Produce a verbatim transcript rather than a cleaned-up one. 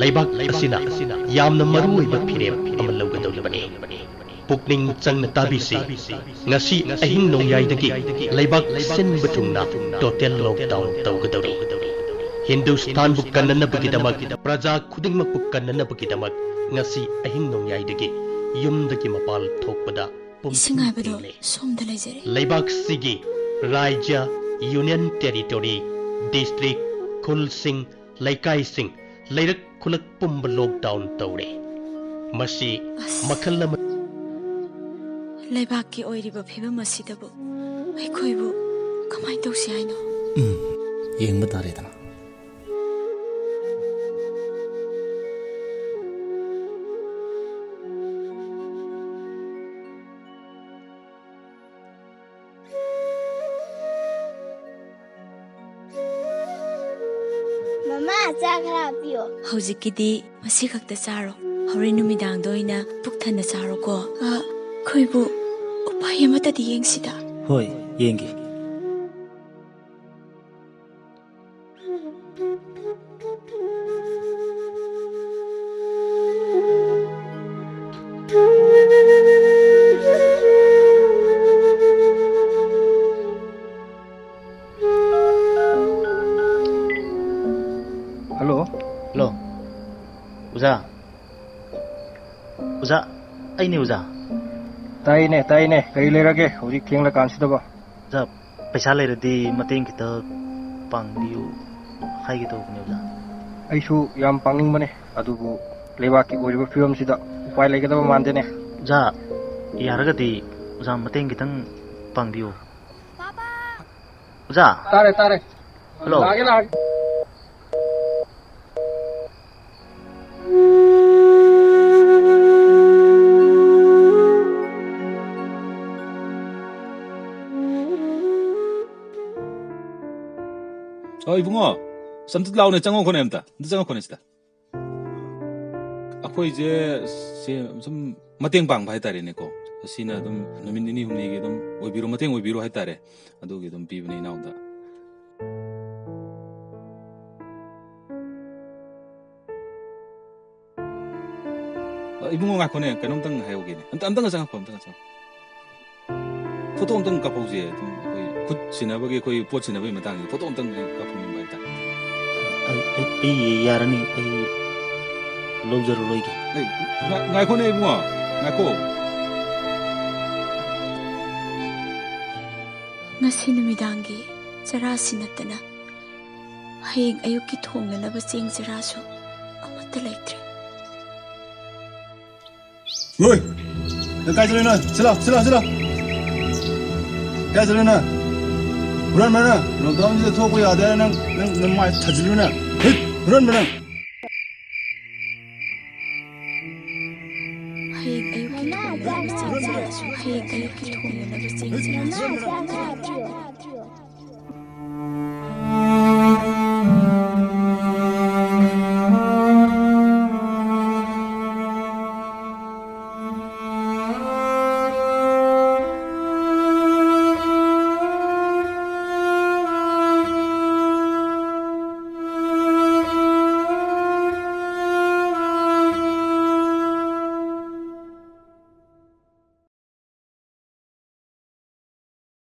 ꯂꯩꯕꯥꯛ ꯑꯁꯤꯅ ꯌꯥꯝꯅ ꯃꯔꯨꯑꯣꯏꯕ ꯐꯤꯔꯦꯞ ꯑꯃ ꯂꯧꯒꯗꯧꯔꯤꯕꯅꯤ꯫ ꯄꯨꯛꯅꯤꯡ ꯆꯪꯅ ꯇꯥꯕꯤꯁꯤ꯫ ꯉꯁꯤ ꯑꯍꯤꯡ ꯅꯣꯡꯌꯥꯏꯗꯒꯤ ꯂꯩꯕꯥꯛ ꯁꯤꯟꯕ ꯊꯨꯡꯅ total lockdown ꯇꯧꯒꯗꯧꯔꯤ꯫ ꯍꯤꯟꯗꯨꯁꯇꯥꯟꯕꯨ ꯀꯟꯅꯅꯕꯒꯤꯗꯃꯛ, ꯄ꯭ꯔꯖꯥ ꯈꯨꯗꯤꯡꯃꯛꯄꯨ ꯀꯟꯅꯅꯕꯒꯤꯗꯃꯛ ꯉꯁꯤ ꯑꯍꯤꯡ ꯅꯣꯡꯌꯥꯏꯗꯒꯤ ꯌꯨꯝꯗꯒꯤ ꯃꯄꯥꯜ ꯊꯣꯛꯄꯗ ꯄꯨꯝꯊꯤꯡ ꯏꯁꯤꯡ ꯍꯥꯏꯕꯗꯣ ꯊꯤꯡꯂꯦ꯫ ꯁꯣꯝꯗ ꯂꯩꯖꯔꯦ꯫ ꯂꯩꯕꯥꯛꯁꯤꯒꯤ ꯔꯥꯖ꯭ꯌ, Union Territory, district, ꯈꯨꯜꯁꯤꯡ, ꯂꯩꯀꯥꯏꯁꯤꯡ, ꯂꯩꯔꯛ ꯈꯨꯜꯂꯛ ꯄꯨꯝꯕ lockdown ꯇꯧꯔꯦ꯫ ꯃꯁꯤ ꯑꯁ꯫ ꯃꯈꯜ ꯑꯃ ꯂꯩꯕꯥꯛꯀꯤ ꯑꯣꯏꯔꯤꯕ ꯐꯤꯕꯝ ꯑꯁꯤꯗꯕꯨ ꯑꯩꯈꯣꯏꯕꯨ ꯀꯃꯥꯏꯅ ꯇꯧꯁꯤ ꯍꯥꯏꯅꯣ? ꯎꯝ, ꯌꯦꯡꯕ ꯇꯥꯔꯦꯗꯅ꯫ ꯃꯃꯥ, ꯆꯥ ꯈꯔ ꯍꯥꯞꯄꯤꯌꯣ꯫ ꯍꯧꯖꯤꯛꯀꯤꯗꯤ ꯃꯁꯤ ꯈꯛꯇ ꯆꯥꯔꯣ꯫ ꯍꯣꯔꯦꯟ ꯅꯨꯃꯤꯗꯥꯡꯗ ꯑꯣꯏꯅ ꯄꯨꯛ ꯊꯟꯅ ꯆꯥꯔꯣꯀꯣ꯫ ꯑ, ꯑꯩꯈꯣꯏꯕꯨ ꯎꯄꯥꯏ ꯑꯃꯠꯇꯗꯤ ꯌꯦꯡꯁꯤꯗ꯫ ꯍꯣꯏ, ꯌꯦꯡꯒꯦ꯫ ꯍꯜꯂꯣ꯫ ꯍꯜꯂꯣ꯫ ꯑꯣꯖꯥ꯫ ꯑꯣꯖꯥ, ꯑꯩꯅꯦ ꯑꯣꯖꯥ꯫ ꯇꯥꯏꯅꯦ, ꯇꯥꯏꯅꯦ꯫ ꯀꯔꯤ ꯂꯩꯔꯒꯦ ꯍꯧꯖꯤꯛ ꯊꯦꯡꯂꯀꯥꯟꯁꯤꯗꯕꯣ? ꯑꯣꯖꯥ, ꯄꯩꯁꯥ ꯂꯩꯔꯗꯤ ꯃꯇꯦꯡ ꯈꯤꯇ ꯄꯥꯡꯕꯤꯌꯨ ꯍꯥꯏꯒꯦ ꯇꯧꯕꯅꯦ ꯑꯣꯖꯥ꯫ ꯑꯩꯁꯨ ꯌꯥꯝ ꯄꯥꯡꯅꯤꯡꯕꯅꯦ, ꯑꯗꯨꯕꯨ ꯂꯩꯕꯥꯛꯀꯤ ꯑꯣꯏꯔꯤꯕ ꯐꯤꯕꯝꯁꯤꯗ ꯎꯄꯥꯏ ꯂꯩꯒꯗꯕ ꯃꯥꯟꯗꯦꯅꯦ꯫ ꯑꯣꯖꯥ, ꯌꯥꯔꯒꯗꯤ ꯑꯣꯖꯥ ꯃꯇꯦꯡ ꯈꯤꯇꯪ ꯄꯥꯡꯕꯤꯌꯨ꯫ ꯑꯣꯖꯥ꯫ ꯇꯥꯔꯦ, ꯇꯥꯔꯦ꯫ ꯍꯜꯂꯣ꯫ ꯂꯥꯛꯑꯒꯦ, ꯂꯥꯛꯑꯒꯦ꯫ ꯑꯣ, ꯏꯕꯨꯡꯉꯣ, ꯑꯁ, ꯑꯝꯇ ꯂꯥꯎꯅꯦ, ꯆꯪꯉꯛꯈꯣꯅꯦ ꯑꯝꯇ꯫ ꯑꯝꯇ ꯆꯪꯉꯛꯈꯣꯅꯦ ꯁꯤꯗ꯫ ꯑꯩꯈꯣꯏꯁꯦ ꯁꯦ-, ꯁꯨꯝ ꯃꯇꯦꯡ ꯄꯥꯡꯕ ꯍꯥꯏꯇꯥꯔꯦꯅꯦꯀꯣ꯫ ꯑꯁꯤꯅ ꯑꯗꯨꯝ ꯅꯨꯃꯤꯠ ꯅꯤꯅꯤ ꯍꯨꯝꯅꯤꯒꯤ ꯑꯗꯨꯝ ꯑꯣꯏꯕꯤꯔꯣ, ꯃꯇꯦꯡ ꯑꯣꯏꯕꯤꯔꯣ ꯍꯥꯏꯇꯥꯔꯦ꯫ ꯑꯗꯨꯒꯤ ꯑꯗꯨꯝ ꯄꯤꯕꯅꯦ ꯏꯅꯥꯎꯗ꯫ ꯏꯕꯨꯡꯉꯣ, ꯉꯥꯏꯈꯣꯅꯦ, ꯀꯩꯅꯣꯝꯇꯪ ꯍꯥꯏꯍꯧꯒꯦꯅꯦ꯫ ꯑꯝꯇ, ꯑꯝꯇꯪꯒ ꯆꯪꯉꯛꯈꯣ, ꯑꯝꯇꯪꯒ ꯆꯪꯉꯛꯈꯣ꯫ ꯐꯣꯇꯣ ꯑꯝꯇꯪ ꯀꯥꯞꯍꯧꯁꯦ꯫ ꯑꯗꯨꯝ ꯑꯩꯈꯣꯏ ꯈꯨꯠ ꯁꯤꯟꯅꯕꯒꯤ, ꯑꯩꯈꯣꯏ ꯄꯣꯠ ꯁꯤꯟꯅꯕꯒꯤ ꯃꯇꯥꯡꯁꯤꯗ ꯐꯣꯇꯣ ꯑꯝꯇꯪ ꯑꯩ ꯀꯥꯞꯍꯧꯅꯤꯡꯕ ꯍꯥꯏꯇꯥꯔꯦ꯫ ꯑꯩ, ꯑꯩ, ꯑꯩ ꯌꯥꯔꯅꯤ, ꯑꯩ ꯂꯧꯖꯔꯔꯣꯏꯒꯦ꯫ ꯑꯩ, ꯉꯥ-, ꯉꯥꯏꯈꯣꯅꯦ ꯏꯕꯨꯡꯉꯣ, ꯉꯥꯏꯈꯣ꯫ ꯉꯁꯤ ꯅꯨꯃꯤꯗꯥꯡꯒꯤ ꯆꯔꯥꯁꯤ ꯅꯠꯇꯅ ꯍꯌꯦꯡ ꯑꯌꯨꯛꯀꯤ ꯊꯣꯡꯅꯅꯕ ꯆꯦꯡ ꯆꯔꯥꯁꯨ ꯑꯃꯠꯇ ꯂꯩꯇ꯭ꯔꯦ꯫ ꯍꯣꯏ! ꯅꯪ ꯀꯥꯏ ꯆꯠꯂꯤꯅꯣ? ꯁꯤꯂꯥꯎ, ꯁꯤꯂꯥꯎ, ꯁꯤꯂꯥꯎ! ꯀꯥꯏ ꯆꯠꯂꯤꯅꯣ? ꯍꯨꯔꯥꯟꯕꯅ lockdownꯁꯤꯗ ꯊꯣꯛꯄ ꯌꯥꯗꯦ ꯍꯥꯏꯅ ꯅꯪ, ꯅꯪ ꯅꯃꯥꯏ ꯊꯥꯖꯤꯜꯂꯨꯅ! ꯍꯤꯠ! ꯍꯨꯔꯥꯟꯕ ꯅꯪ! ꯍꯌꯦꯡ ꯑꯌꯨꯛꯀꯤ ꯊꯣꯡꯅꯅꯕ ꯆꯦꯡ ꯆꯔꯥꯁꯨ, ꯍꯌꯦꯡ ꯑꯌꯨꯛꯀꯤ ꯊꯣꯡꯅꯅꯕ ꯆꯦꯡ ꯆꯔꯥꯁꯨ ꯑꯃꯠꯇ ꯂꯩꯇ꯭ꯔꯦ꯫